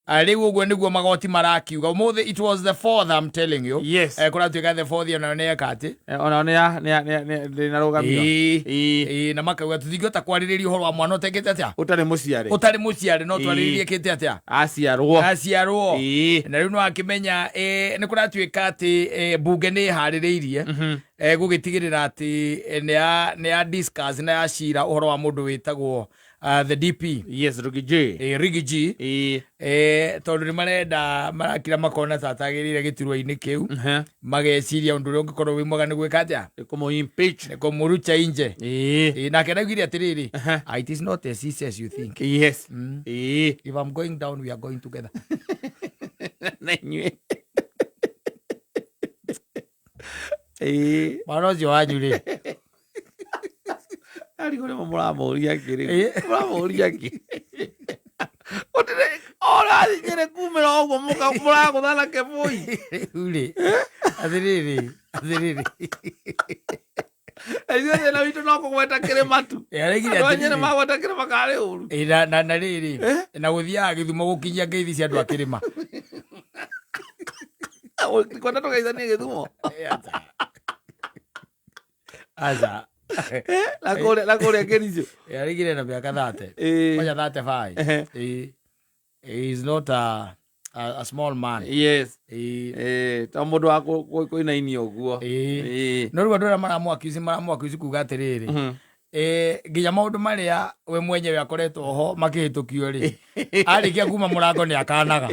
Rĩu ũguo nĩguo magoti marakiuga ũmũthĩ. It was the fourth, I'm telling you. Kũratuĩka the fourth onayo nĩ eka atĩ Onao nĩ ya nĩ ya nĩ ya- nĩ ndĩnarũgamio. Ĩĩ, na makauga tũtingĩhota kwarĩrĩria ũhoro wa mwana ũtekĩte atĩa? Ũtarĩ mũciare. Ũtarĩ mũciare, no twarĩrĩrie kĩte atĩa? Aciarwo. Aciarwo. Na rĩu nĩ wakĩmenya nĩ kũratuĩka atĩ mbunge nĩ ĩharĩrĩirie gũgĩtigĩrĩra atĩ nĩ ya discuss na ya cira ũhoro wa mũndũ wĩtagwo the DP. Yes, Riggy G. Riggy G. Tondũ nĩ marenda marakira makona ta atagĩrĩire gĩturwa-inĩ kĩu. Mageciria ũndũ ũrĩa ũngĩkorwo wĩ mwega nĩ gwĩka atĩa? Nĩ kũmũ impeach. Nĩ kũmũruta inje. Nake araugire atĩrĩrĩ, "Ah, it is not as easy as you think." If I'm going down, we are going together. Na inyuĩ. Mwana ũcio wanyu rĩ. Arigwo nĩmo mũramũria kĩ rĩu? Mũramũria kĩ? Gũtirĩ ũrathiĩ kumĩra ũguo mũragũtha na kĩbũi. Rĩu rĩ, atĩrĩrĩ, atĩrĩrĩ. Ithuĩ thĩna witũ no kũgweta kĩrĩma tu. Araigire Andũ a Nyĩrĩ atĩrĩrĩ. magweta kĩrĩma karĩ ũru. Na rĩrĩ, na gũthiaga Gĩthumo gũkinyia ngeithi cia andũ a kĩrĩma. Kwenda tũgeithanie Gĩthumo. Aca. Aca. Na kũrĩa Kericho. Araigire na mĩaka 30. Kwanja 35. He is not a small man. To mũndũ wa kũinainio ũguo. No rĩu andũ arĩa maramũ accuse kuga atĩrĩrĩ, nginya maũndũ marĩa we mwenyewe akoretwo ho makĩhĩtũkio rĩ, arĩkia kuma mũrango nĩ akanaga.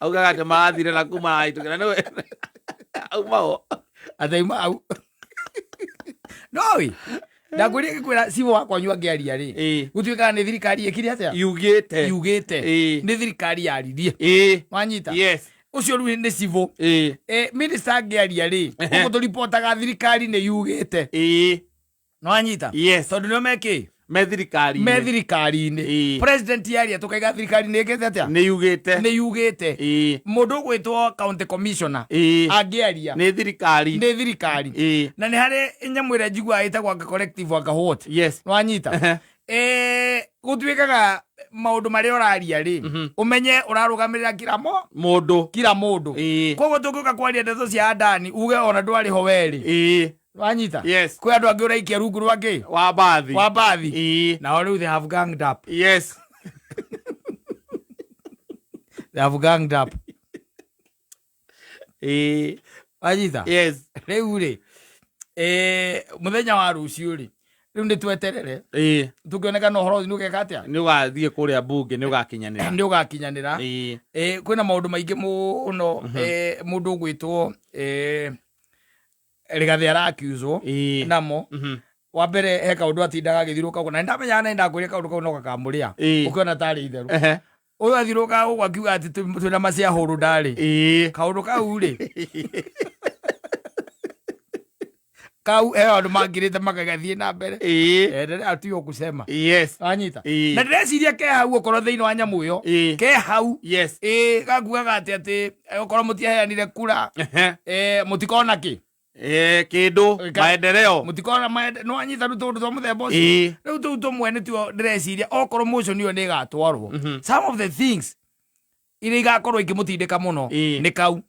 Augaga atĩ marathire na kuma marahĩtũkĩra nĩwe aumao. Atĩ au noĩ ndakwĩria ngĩkwĩra cibũ wa kwanyu angĩaria rĩ, gũtuĩkaga nĩ thirikari ĩkire atĩa? Yugĩte. Yugĩte. Nĩ thirikari yaririe. Wanyita? Yes. Ũcio rĩu nĩ cibũ. Minister angĩaria rĩ, gũkũ tũripotaga thirikari nĩ yugĩte. Nĩwanyita? Yes. Tondũ nĩo mekĩ? Me thirikari. Me thirikari-inĩ. President yaria tũkaiga thirikari nĩ ĩkĩte atĩa? Nĩ yugĩte. Nĩ yugĩte. Mũndũ ũgwĩtwo county commissioner angĩaria, nĩ thirikari. Nĩ thirikari. Na nĩ harĩ nyamũ ĩrĩa njiguaga ĩtagwo anga collective, anga what. Nĩwanyita? Gũtuĩkaga maũndũ marĩa ũraria rĩ, ũmenye ũrarũgamĩrĩra kila mo mũndũ. Kila mũndũ. Koguo tũngĩũka kwaria ndeto cia Adani uge ona ndwarĩ ho werĩ. Wanyita? Yes. Kwĩ andũ angĩ ũraikia rungu rwa kĩ? Wa mbathi. Wa mbathi. Nao rĩu they have ganged up. They have ganged up. Wanyita? Yes. Rĩu rĩ, mũthenya wa rũciũ rĩ, rĩu nĩ tweterere tũkĩoneka na ũhoro ũcio nĩ ũgeka atĩa. Nĩ ũgathiĩ kũrĩa mbunge, nĩ ũgakinyanĩra. Nĩ ũgakinyanĩra. Kwĩna maũndũ maingĩ mũno. Mũndũ ũgwĩtwo Rigathĩ arakiuzwo namo. Wa mbere, he kaũndũ atindaga agĩthiũrũrũka ũguo na nĩndamenyaga na nĩndakwĩrire kaũndũ kau no gakamũrĩa. Ũkĩona tarĩ itherũ. Ũyũ athiũrũrũkaga gũkũ akiuga atĩ twĩna maciahũrũ ndarĩ. Kaũndũ kau rĩ, kau he andũ mangirĩte makagathiĩ na mbere. Endelea tu kusema. Wanyita? Na ndĩreciria ke hau okorwo thĩinĩ wa nyamũ ĩyo. Ke hau. Gakugaga atĩ okorwo mũtiaheanire kura, mũtikona kĩ? Kĩndũ maendeleo. Mũtikona maende no anyita rĩu tũndũ twa mũthemba ũcio. Rĩu tũu tũmwe nĩtuo ndĩreciria okorwo motion ĩyo nĩ ĩgatwarwo, some of the things iria igakorwo ikĩmũtindĩka mũno nĩ kau.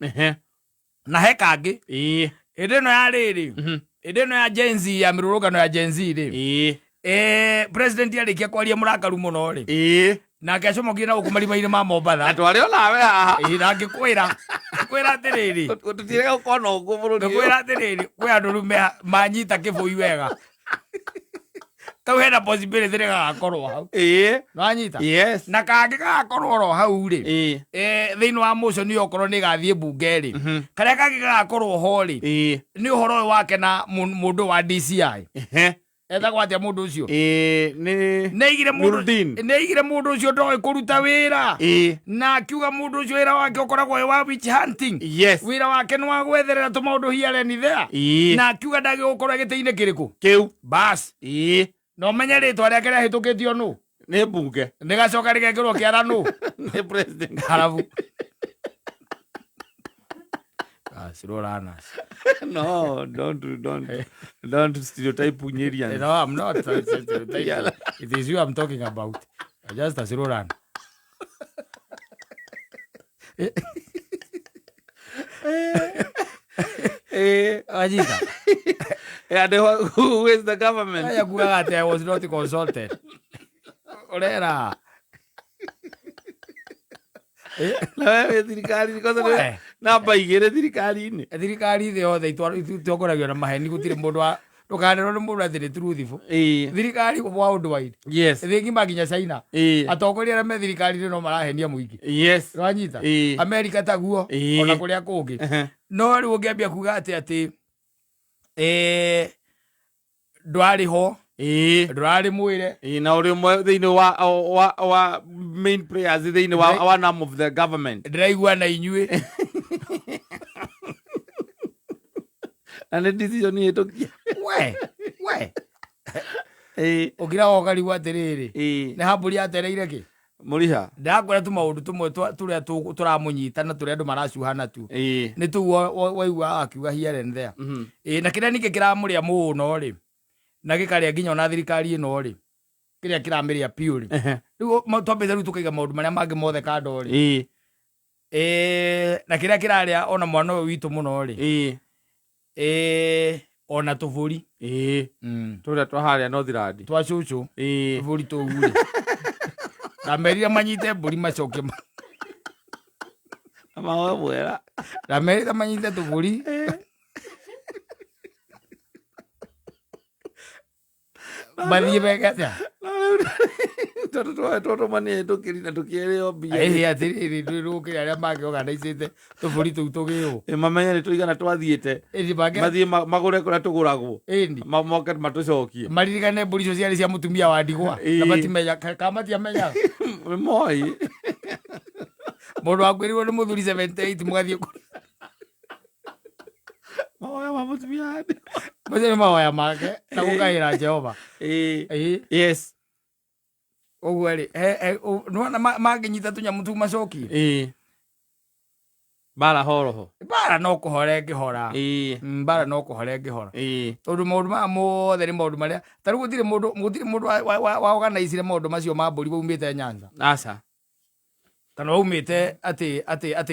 Na he kangĩ hĩndĩ ĩno ya rĩrĩ, hĩndĩ ĩno ya Gen Z, ya mĩrũrũngano ya Gen Z rĩ, president arĩkia kwaria mũrakaru mũno rĩ, nake acomokire na gũkũ marima-inĩ ma Mombatha. Na twarĩ onawe haha. Na ngĩkwĩra kwĩra atĩrĩrĩ, tũtirega gũkorwo na ũguo bũrũri ũyũ. Ngĩkwĩra atĩrĩrĩ, kwĩ andũ rĩu manyita kĩbũi wega kau hena possibility nĩ gagakorwo hau. Nĩwanyita? Yes. Na kangĩ gagakorwo oro hau rĩ, thĩinĩ wa motion ĩyo okorwo nĩ ĩgathiĩ mbunge rĩ, karĩa kangĩ gagakorwo ho rĩ, nĩ ũhoro ũyũ wake na mũndũ wa DCI. Etagwo atĩa mũndũ ũcio? Nĩ nĩ aigire mũndũ Nurudin. Nĩ aigire mũndũ ũcio ndoĩ kũruta wĩra. Na akiuga mũndũ ũcio wĩra wake ũkoragwo wĩ wa witch hunting. Wĩra wake nĩ wa gwetherera tũmaũndũ here and there. Na akiuga ndagĩ gũkorwo gĩtĩ-inĩ kĩrĩkũ. Kĩu. Bas. Na ũmenye rĩtwa rĩake rĩahĩtũkĩtio nũ? Nĩ mbunge. Rĩgacoka rĩgekĩrwo kĩara nũ? Nĩ president. Harabu. Ah, slow runners. No, don't stereotype Nyerians. No, I'm not. It is you I'm talking about. Just a slow run. Wanyita? And who is the government? Aya kugaga atĩ I was not consulted. Ũrera. Na we wĩ thirikari kwanza nĩ We. namba igĩrĩ thirikari-inĩ. Thirikari thĩ yothe itongoragio na maheni, gũtirĩ mũndũ wa ndũkanerwo nĩ mũndũ atĩ nĩ truthful. Thirikari worldwide. Thĩ ng'ima nginya China. Atongoria arĩa me thirikari-inĩ no marahenia mũingĩ. Wanyita? Amerika taguo ona kũrĩa kũngĩ. No rĩu ũngĩambia kuga atĩ ndwarĩ ho, ndũrarĩ mwĩre. Ĩĩ, na ũrĩ ũmwe thĩinĩ wa main players thĩinĩ wa one arm of the government. Ndĩraigua na inyuĩ. Na nĩ decision hĩtũkie. We ũkiraga ũkarigwo atĩrĩrĩ, nĩ hambũri yatereire kĩ? Mũriha. Ndĩrakwĩra tu maũndũ tũmwe tũrĩa tũramũnyita na tũrĩa andũ maracuha natuo nĩ tũu waigua akiuga here and there. Ĩĩ, na kĩrĩa ningĩ kĩramũrĩa mũno rĩ, na gĩkarĩa nginya ona thirikari ĩno rĩ, kĩrĩa kĩramĩrĩa piũ rĩ, rĩu twambĩte rĩu tũkaiga maũndũ marĩa mangĩ mothe kando rĩ, ĩĩ, na kĩrĩa kĩrarĩa ona mwana ũyũ witũ mũno rĩ, ĩĩ, ona tũbũri. Tũrĩa twa harĩa Northland. Twa cũcũ. Tũbũri tũu rĩ, ndamerire manyite mbũri macoke Na mahoe mwera. Ndamerire manyite tũbũri mathiĩ meke atĩa? Na rĩu tondũ twohetwo tũmwe nĩ hĩtũkĩri na tũkĩrĩo mbia. Ĩhĩ, atĩrĩrĩ, ndwĩrũkĩre arĩa mangĩorganizĩte tũbũri tũu tũgĩũ. Ĩ, mamenye nĩ tũigana twathiĩte. Ĩni mangĩ Mathiĩ magũre kũrĩa tũgũragwo. Ĩni. Moke matũcokie. Maririkane mbũri icio ciarĩ cia mũtumia wa ndigwa. Na matimenya kana matiamenyaga. Nĩ moĩ. Mũndũ wakuĩrĩirwo nĩ mũthuri 78 mũgathiĩ Mahoya ma mũtumia wa ndigwa. Macio nĩ mahoya make na gũkaĩra Jehova. Ĩĩ. Ũguo rĩ, nĩwona mangĩnyita tũnyamũ tũu macokie? Mbara horoho. Mbara no kũhora ĩngĩhora. Mbara no kũhora ĩngĩhora. Tondũ maũndũ maya mothe nĩ maũndũ marĩa ta rĩu gũtirĩ mũndũ wa organizire maũndũ macio ma mbũri waumĩte Nyanza. Aca. Kana waumĩte atĩ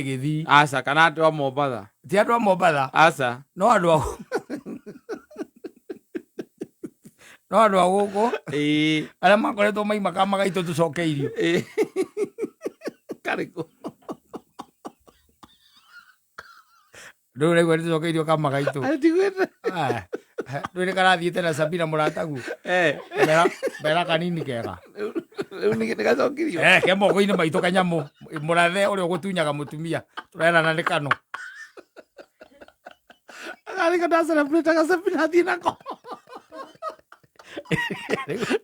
Gĩthii. Aca, kana andũ a Mombatha. Ti andũ a Mombatha. Aca. No andũ a gũkũ arĩa makoretwo maima kama gaitũ tũcokeirio. Karĩkũ? Ndũĩ ũraigua nĩ tũcokeirio kama gaitũ. Ndigwĩte. Ndũĩ nĩ karathiĩte na Sabina mũrataguo. Mbera kanini kega. Rĩu nĩ gacokirio. Ke moko-inĩ maitũ kanyamũ. Mũrathe ũrĩa ũgũtunyaga mũtumia. Tũrerana nĩ kano. Karĩko ndacelebrate Sabina athiĩ nako.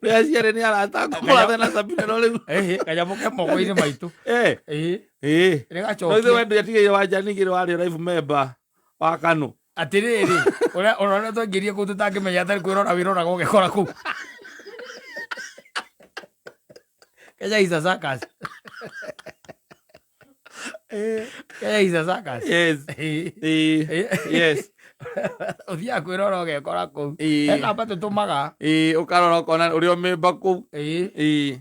Nĩ aciarĩ nĩ arata aku mũrathe na Sabina no rĩu. Kanyamũ ke moko-inĩ maitũ. Ĩĩ. Nĩ No gacokie. ithe wendo yatigĩire wa Njanigĩrĩ warĩ life member wa KANU. Atĩrĩrĩ, ũrĩa twaingĩrie kũu tũtangĩmenya atarĩ kwĩrora wĩroraga ũgekora kũu. Kenya is a circus. Kenya is a circus. Ũthiaga kwĩrora ũgekora kũu. He namba tũtũmaga. Ĩĩ, ũkarora ũkona ũrĩa ũmĩmba kũu.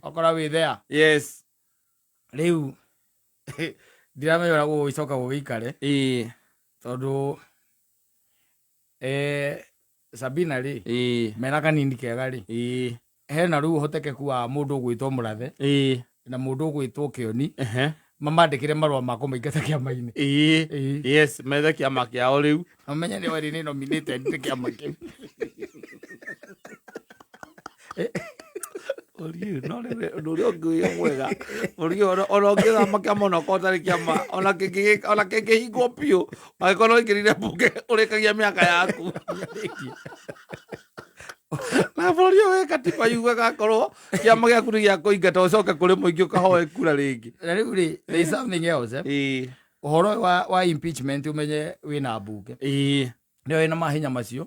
Ũkora wĩ there. Rĩu ndiramenya ũrĩa gũgũcoka gũgĩikare. Tondũ Sabina rĩ, mena kanini kega rĩ, hena rĩu ũhotekeku wa mũndũ ũgwĩtwo Mũrathe na mũndũ ũgwĩtwo Kĩoni mamandĩkĩre marũa ma kũmaingata kĩama-inĩ. Yes, methe kĩama kĩao rĩu. Mamenye nĩ erĩ nĩ nominated nĩ kĩama kĩu. Ũriĩ, no rĩu ũndũ ũrĩa ũngĩ wĩ mwega, ũriĩ ona ũngĩthama kĩama ona okorwo ũtarĩ kĩama, ona kĩngĩhingwo biũ, angĩkorwo no ũingĩrire mbunge ũrĩkagia mĩaka yaku. Na bũrũri ũyũ wĩ katiba yugaga akorwo kĩama gĩaku nĩ gĩa kũingata ũcoke kũrĩ mũingĩ ũkahoe kura rĩngĩ. Na rĩu rĩ, there is something else. Ũhoro wa impeachment ũmenye wĩna mbunge. Nĩyo ĩna mahinya macio.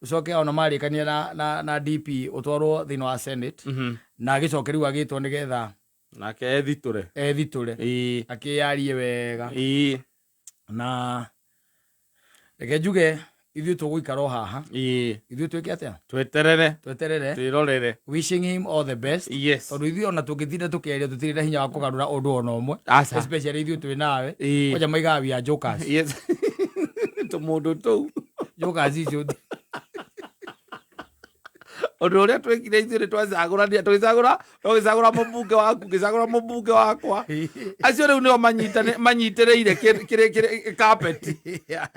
Ũcoke ona marĩkania na DP ũtwarwo thĩinĩ wa Senate. Na agĩcoke rĩu agĩtwo nĩgetha Nake ethitũre. Ethitũre. Akĩyarie wega. Na reke njuge Ithuĩ tũgũikara o haha. Ithuĩ twĩke atĩa? Tweterere. Tweterere. Twĩrorere. Wishing him all the best. Yes. Tondũ ithuĩ ona tũngĩtinda tũkĩaria, tũtirĩ na hinya wa kũgarũra ũndũ ona ũmwe. Aca. Especially ithuĩ twĩ nawe. Kwanja maigaga we are jokers. Yes, tũmũndũ tũu. Jokers icio. Ũndũ ũrĩa twĩkire ithuĩ nĩ twacagũrania, tũgĩcagũra, tũgĩcagũra mũmbunge waku, ngĩcagũra mũmbunge wakwa. Acio rĩu nĩo manyitĩrĩire kapeti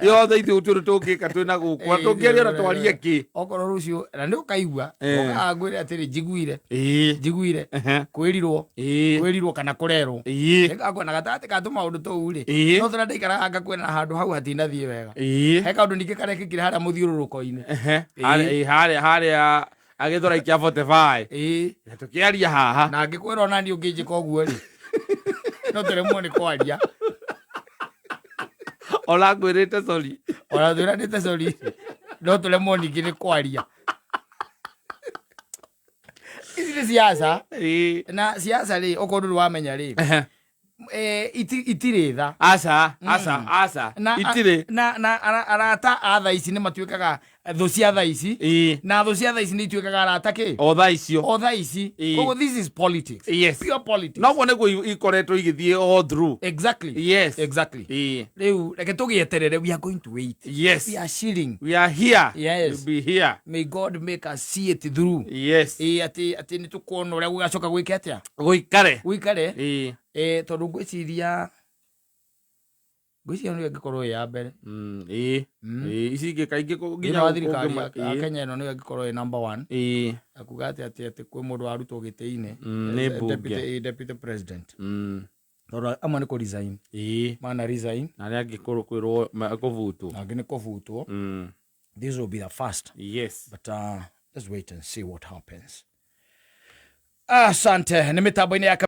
yothe. Ithuĩ gũtirĩ ũndũ tũngĩka, twĩna gũkũ na tũngĩaria na twarie kĩ? Okorwo rũciũ na nĩ ũkaigua ũkaga ngwĩre atĩrĩ, njiguire njiguire kwĩrirwo kwĩrirwo kana kũrerwo. Nĩngakũona gatagatĩ ka tũmaũndũ tũu rĩ, no tũrĩa ndaikaraga ngakuona handũ hau hatinathiĩ wega. He kaũndũ ningĩ karekĩkire harĩa mũthiũrũrũko-inĩ. Harĩa agĩthora ikia 45. Na tũkĩaria haha. Na ngĩkwĩra ona niĩ ũngĩnjĩka ũguo rĩ, no tũremwo nĩ kwaria. Ona ngwĩrĩte sorry. Ona twĩranĩte sorry, no tũremwo ningĩ nĩ kwaria. Ici nĩ siasa. Na siasa rĩ, okorwo ndũrĩ wamenya rĩ, itirĩ tha. Aca, aca, aca. Na itirĩ. Na arata a thaa ici nĩ matuĩkaga thũ cia thaa ici, na thũ cia thaa ici nĩ ituĩkaga arata kĩ? O thaa icio. O thaa ici. Koguo this is politics. Pure politics. Noguo nĩguo ikoretwo igĩthiĩ all through. Exactly. Rĩu reke tũgĩeterere. We are going to wait. We are chilling. We are here. Yes. We'll be here. May God make us see it through. Ĩĩ, atĩ nĩ tũkuona ũrĩa gũgacoka gwĩke atĩa. Gũikare. Gũikare. Tondũ ngwĩciria nĩyo ĩngĩkorwo ĩ ya mbere. Ĩĩ, ici ingĩ kaingĩ thĩinĩ nginya wa thirikari ya Kenya, ĩno nĩyo ĩngĩkorwo ĩ number one. Akuga atĩ kwĩ mũndũ warutwo gĩtĩ-inĩ. Nĩ mbunge. Deputy president. Tondũ amwe nĩ kũ resign. Mana resign. Na arĩa angĩ kwĩrwo kũbutwo. Na angĩ nĩ kũbutwo. This will be the first. But let's wait and see what happens. Asante. Nĩ mĩtambo-inĩ ya